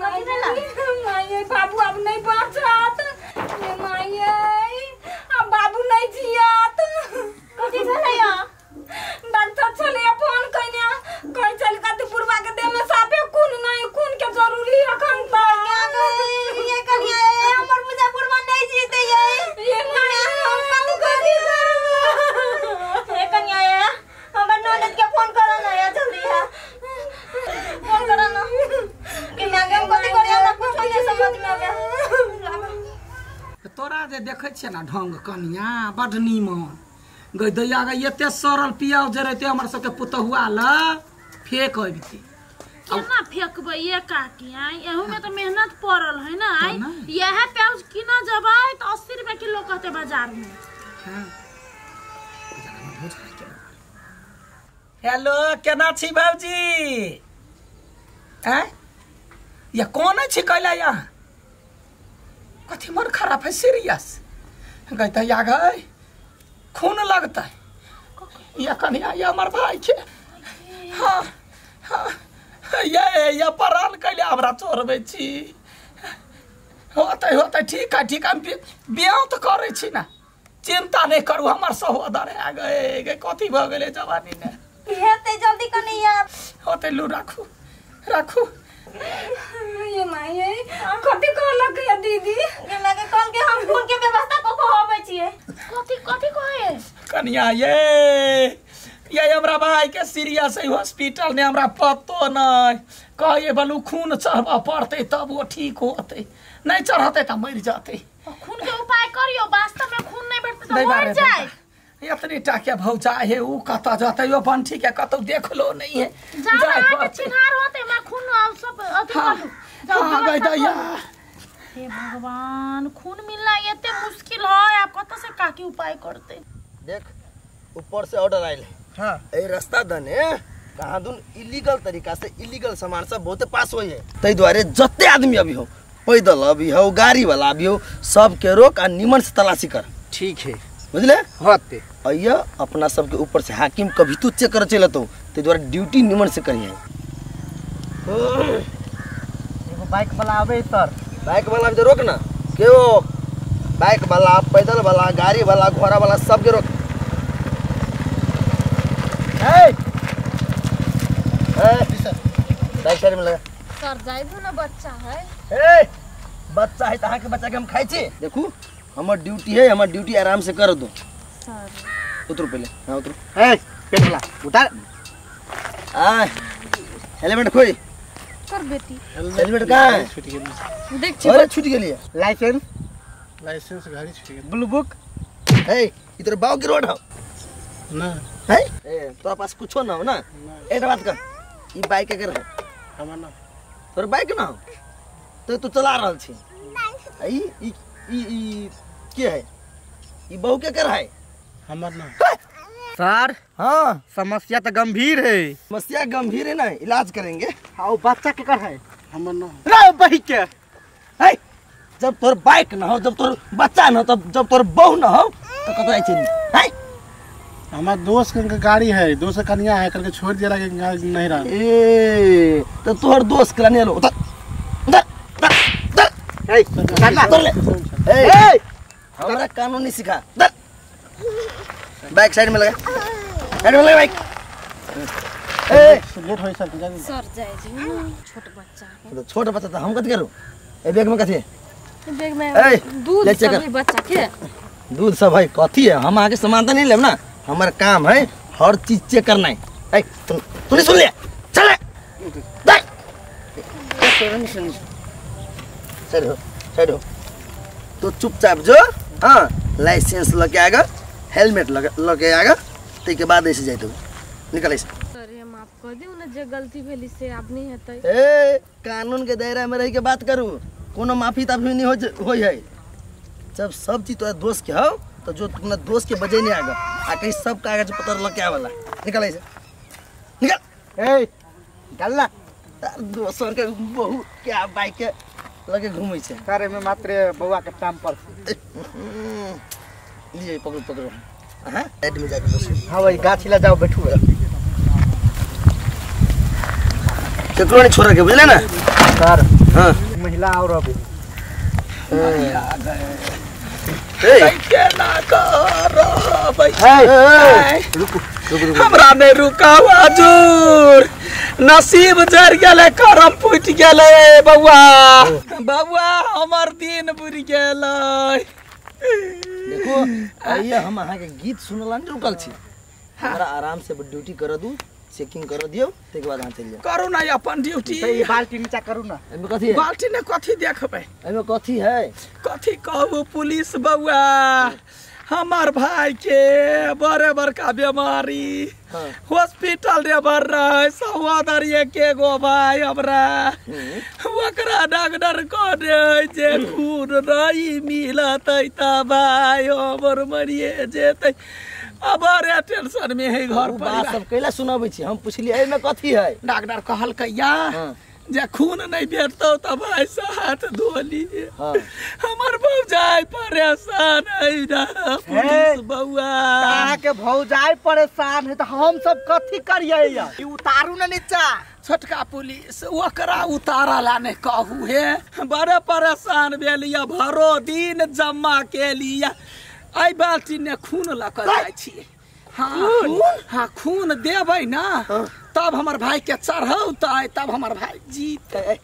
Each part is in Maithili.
कथी भेला माये बाबू अब नहीं बाँचत ये माये अब बाबू नहीं जियत कथी भेला या डॉक्टर छले फोन कइने कह चल कथी बुढ़वा के देह में साफे खून नहीं खून के जरूरी अखन त ये कनिया ए हमर बुझा बुढ़वा नहीं जीते ये माये हम कथी कथी करब ए कनिया ए हमर ननद के फोन करो ना या जल्दी है फोन करो ना कि मैं हम कथी करिया ना कुछ नहीं समझ में आवे तोरा जे देखै छियै ना ढंग कनिया बड नीमन गई दैया गई एते सरल पियाउ जे रहते हमर सबके पुतहुआ ल फेक अबिते केना फेकबै ये काकी आइ एहू में तो मेहनत पड़ल है ना आइ यह प्याज किना जबै त 80 रुपया किलो कहते बाजार में। हां हेलो केना छी बाबूजी हैं ये कौन छी कैला यहाँ कथी मन खराब है सीरियस गई दैया गई खून लगता है ये कन्या ये हमार भाई के हाँ हाँ ये परान कैले हमरा चोरबै छी होते होते ठीक है ठीक है हम ब्याह तो करै छी ना चिंता नहीं करू हमार सहोदर है गए गए कथी भ गेलै जवानी ने हेते जल्दी कन्या होते लू राखू राखू ये माये कथी कहलक या दीदी ये मागे कहल के हम खून के व्यवस्था क क होबै छियै कथी कथी कहे कन्या ये हमरा भाई के सीरियस है हॉस्पिटल ने हमरा पतो नहीं कहे बलू खून चढ़बा पड़ते तब वो ठीक होते नहीं चढ़ते त मर जाते खून के उपाय करियो वास्तव में खून नहीं भेटते त मर जाए इतनी टा के भौजा है उ कत जाते यो बंठी के कतौ देखलो नहीं है जाए के चिन्हार होते मैं खून सब अथी करू हां गई दैया हे भगवान खून मिलना एते मुश्किल है आप कत से काकी उपाय करते। देख ऊपर से ऑर्डर आइल है हां ए रास्ता दने कहां दुन इलीगल तरीका से इलीगल सामान सब बहुते पास होई है तई द्वारे जते आदमी अभी हो पैदल अभी हो गाड़ी वाला अभी हो सब के रोक आ निमन से तलाशी कर। ठीक है बुझले होते अइया अपना सब के ऊपर से हाकिम कभी तू चेक कर चलतो तई द्वारे ड्यूटी निमन से करिए। एगो बाइक वाला आवे तर बाइक वाला भी तो रोक ना के वो बाइक वाला पैदल वाला गाड़ी वाला घोड़ा वाला सब के रोक। ए ए सर बाइक साइड में लगा सर जाइबू ना बच्चा है ए बच्चा है तहां के बच्चा के हम खाई छी। देखू हमर ड्यूटी है हमर ड्यूटी आराम से कर दो सर। उतरो पहले हां उतरो। ए पेट वाला उतार आ हेलमेट खोई कर बेटी हेलमेट कहां है छूट गेल देख छी अरे छूट गेली लाइसेंस लाइसेंस गाड़ी छूट गेल ब्लू बुक। ए ई तोर बाव के रोड हो ना है ए तोरा पास कुछो ना हो ना एक बात कर ई बाइक के कर हमर ना तोर बाइक ना हो तो तू चला रहल छी ई ई ई के है ई बहू के कर है हमर ना सर। हां समस्या तो गंभीर है। समस्या गंभीर है ना इलाज करेंगे। हां बच्चा के कर है हमर ना रे बही के है जब तोर बाइक ना हो जब तोर बच्चा ना हो तब जब तोर बहू ना हो तो कत आई छी है हमार दोस्त के गाड़ी है दोस्त कन्या है करके छोड़ दिया लगे गाड़ी नहीं रहा ए तो तोर दोस्त के लाने लो उधर उधर उधर ए उधर ले ए हमरा कानून नहीं सिखा उधर बाइक साइड में लगा साइड में लगा बाइक। ए लेट होई सर सर जाय जी छोट बच्चा है तो छोट बच्चा तो हम कथि करू ए बैग में कथि है बैग में दूध सब है बच्चा के दूध सब है कथि है हम आगे सामान तो नहीं लेब ना हमारा काम है हर चीज चेक करना है। ए तूने सुन लिया चल साइड हो साइड हो तो चुपचाप जो हाँ लाइसेंस लके आएगा हेलमेट लके आएगा तई के बाद ऐसे जाए तो निकल ऐसे। सर ये माफ कर दियो ना जे गलती भेली से आब नहीं हेतै। ए कानून के दायरा में रह के बात करू कोनो माफी ताफी नहीं होई है। जब सब चीज तोरा दोस्त के हो तो जो अपना दोस्त के बजे नहीं आएगा आ कहीं सब कागज पत्र लके आवाला निकल ऐसे निकल। ए निकल ना तार दोसर के बहुत क्या बाइक के लगे घूमै छै सर एमे मात्र बौआ के टाइम पर लिए पकड़ो पकड़ो। हां साइड में जाके बसो। हां भाई गाछ ला जाओ बैठू केकरो नहीं छोड़ के बुझले ना। सर हां महिला और अभी केना करबै रुकू हमरा नहीं रुकाव हजूर नसीब जर गेलै करम फूटि गेलै बौआ बौआ हमर दिन बुरि गेलै। देखो आइए हम अहाँ के गीत सुनला नहीं रुकल छी हमरा आराम से ड्यूटी कर दू चेकिंग कर दियो तकर बाद अहाँ चलि जाओ। करू ना अपन ड्यूटी। ई बाल्टी नीचा करू ना। एमे कथी है? बाल्टी ने कथी देखबै? एमे कथी है? कथी कहू पुलिस बौआ हमार भाई के बड़े बड़का बीमारी हॉस्पिटल रे भर रहे सवादर के गो भाई हमरा ओकरा डॉक्टर कह दे जे खून नहीं मिलत त भाई हमर मरिए जेतै। अब बड़े टेंशन में है घर पर। बात सब कैला सुनाबै छी हम पुछलियै एमे कथी है? डॉक्टर कहलकै या जे खून नहीं भेटतौ त भाई से हाथ धो लिए। हमर भौजाई परेशान है पुलिस बौआ। अहाँ के भौजाई परेशान है त हम सब कथी करियै? ई उतारू ना नीचा। छोटका पुलिस ओकरा उतारला नहीं कहू हे बड़े परेशान भेलिया भरो दिन जमा के लिया आई बाल्टी ने खून लऽ कऽ जाइ छियै। हाँ हाँ खून देबै ना तब हमर भाई के चढ़ौतै तब हमर भाई जीतै।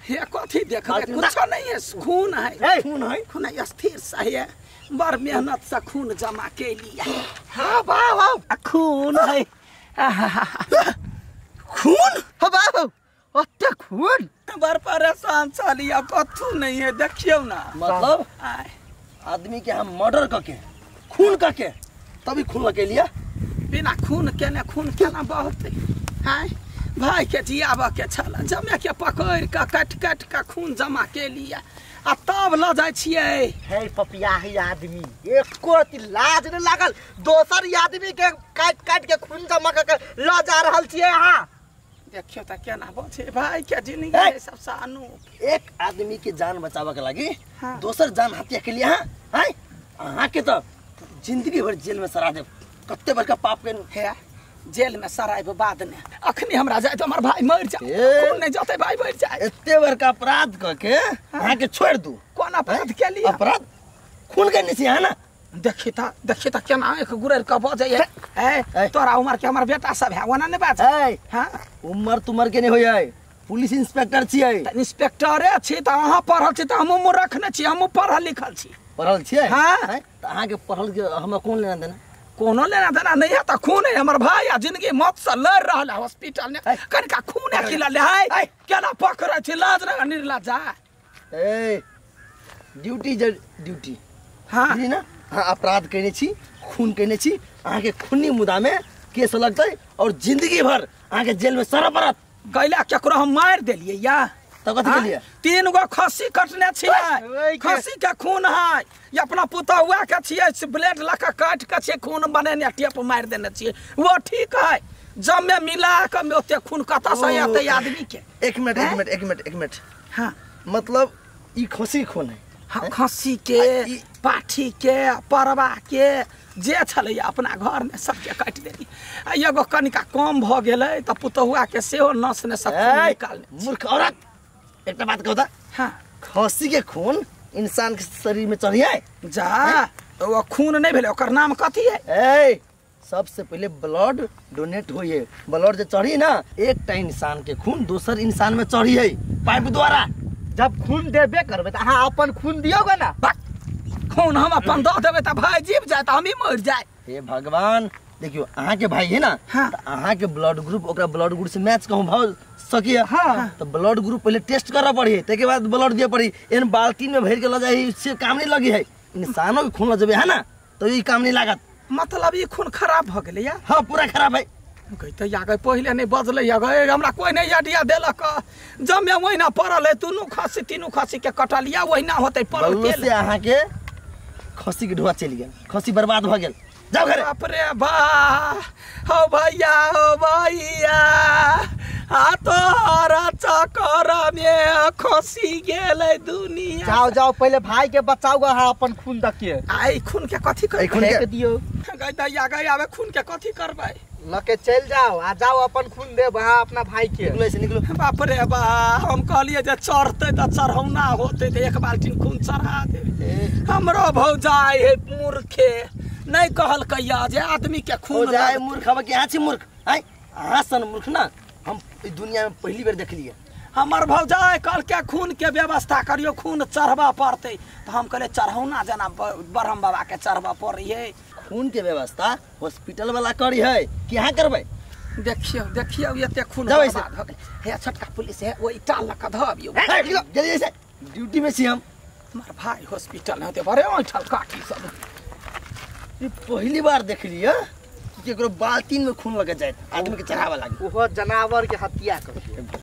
हे कथी देखबै? कुछो नहीं है खून है खून है खून है स्थिर से है बड़ मेहनत से खून जमा के लिया। हाँ वाह वाह खून है खून। हाँ वाह ओते खून बड़ परेशान चलिया कथू नहीं है देखियौ ना। मतलब आदमी के हम मर्डर करके खून करके तभी खून के लिया बिना खून के ने खून केना बहतै? आँय भाई के जियाबऽ के छल जमे के पकड़ि कऽ काटि काटि कऽ खून जमा के लिया आ तब लऽ जाइ छियै। हे पपियाही आदमी एको अति लाज नहि लागल दोसर आदमी के काटि काटि के खून जमा कऽ के लऽ जा रहल छियै अहाँ। देखियौ तऽ केना बचै भाई के जिंदगी सबसँ अनूप। एक आदमी के जान बचाबऽ के लागी दोसर जान हत्या के लिए हाँ अहाँ के तऽ जिंदगी भर जेल में सड़ा देब। कते बड़का पाप के है जेल में सरायब बाद ने अखनी हमरा जाय त हमर भाई मर जाय खून नहीं जतै भाई मर जाय। एते बड़का अपराध क के अहाँ के छोड़ दू? कोन अपराध के लिए? अपराध खून के नहीं है ना। देखी त केना आँख गुरैर क बजै है। ए तोरा उमर के हमर बेटा सब है ओना नहीं बाजै। हां उमर तुमर के नहीं होय है पुलिस इंस्पेक्टर छियै। त इंस्पेक्टरे छी त अहाँ पढ़ल छी त हमहूँ मूर्ख नै छी हमहूँ पढ़ल लिखल छी। पढ़ल छियै? हां त अहाँ के पढ़ल के हमरा कोन लेना देना? कोनो लेना देना नहीं है त खून है हमर भाई आ जिंदगी मौत से लड़ रहल है हॉस्पिटल में कनिका खून है खिला ले है केना पकड़ै छी लाज रह निर्लज्जा। ए ड्यूटी जे ड्यूटी। हां बुझली ना? हाँ अपराध केने छी खून केने छी अहाँ के खूनी मुद्दा में केस लगतै और जिंदगी भर अहाँ के जेल में सड़ऽ पड़त। कैला केकरो हम मारि देलियै या तब कथी केलियै? 3 गो खस्सी कटने छियै खस्सी के खून है ये अपना पुतहुआ के छियै से ब्लेड लऽ कऽ काटि कऽ छियै खून बनेने टेप मारि देने छियै वो ठीक है जमे मिला कऽ ओते खून कतऽ से एतै आदमी के? एक मिनट एक मिनट एक मिनट एक मिनट। हाँ मतलब ई खस्सी खून है? हाँ खस्सी के पाठी के परवा के जे छलैया अपना घर में सबके काटि देली आ एगो कनिका कम भऽ गेलै तऽ पुतहुआ के सेहो नस ने सब खून निकालने। मूर्ख औरत एकटा बात कहू त। हाँ खस्सी के खून इंसान के शरीर में चढ़िए जा ओ खून नहीं भेलै ओकर नाम कथी है? ए सबसे पहले ब्लड डोनेट होइए ब्लड जे चढ़ी ना एकटा इंसान के खून दोसर इंसान में चढ़ी है पाइप द्वारा। जब खून देबे करबै त अहाँ अपन खून दियौगे ना? खून हम अपन दऽ देबै त भाई जीव जाय त हमही मरि जाय। हे भगवान देखियो अहाँ के भाई है ना हाँ। त अहाँ के ब्लड ग्रुप ओकरा ब्लड ग्रुप से मैच कहूँ भऽ सकिए। हाँ। त ब्लड ग्रुप पहले टेस्ट करऽ पड़ी ताहिके बाद ब्लड दिअ पड़ी। एहन बाल्टीन में भरि के लऽ जाइ से काम नहीं लगी है इंसानो के खून लऽ जेबै है ना तो ई काम नहीं लागत। मतलब ई खून खराब भऽ गेलै या? हाँ पूरा खराब है। कहते या पहले नहीं बजलै या गए हमरा कोई नहीं आइडिया देलक जमे ओहिना पड़ल है दुनू खस्सी तीनू खस्सी के कटलिया ओहिना होतै पड़ल के। अहाँ के खस्सी के ढोआ चलि गेल खस्सी बर्बाद भऽ गेल। जाओ घरे। बाप रे बा हो भैया हो भैया आ तोहरा चक्कर में खसी गेलै दुनिया। जाओ जाओ पहले भाई के बचाओ अहाँ अपन खून दऽ के। आई खून के कथी करबै? खून के दियौ। गै दैया गै आबे खून के कथी करबै? लके चल जाओ आ जाओ अपन खून देब अहाँ अपना भाई के। निकलो ऐसे निकलो। बाप रे बा, हम कहलिए जे चढ़ते त चढ़ौना होते त एक बाल्टीन खून चढ़ा दे। हमरो भौजाई है मूर्खे, नहीं कहलकैया जे आदमी के खून जाए। मूर्ख हम के यहाँ छी मूर्ख आय, अहाँ सन मूर्ख ना हम ई दुनिया में पहली बेर देखलिए। हमर भौजाई कहलकै खून के व्यवस्था करियो, खून चढ़बा पड़तै। त हम कहलिए चढ़ौना जेना ब्रह्म बाबा के चढ़बा पड़ै है। खून के व्यवस्था हॉस्पिटल वाला करी है कि यहाँ करबै? देखियो देखियो एते खून बर्बाद हो गेल। हे छोटका पुलिस है, ओहि टाल लऽ कऽ धऽ अबियौ। जल्दी ऐसे, ड्यूटी में छी हम। हमर भाई हॉस्पिटल होते बड़े ओइठल काठी सब। ई पहली बार देखलिए कि केकरो बाल्टीन में खून लगे जाए आदमी के चढ़ावा लागे। ओहो जानवर के हत्या कर।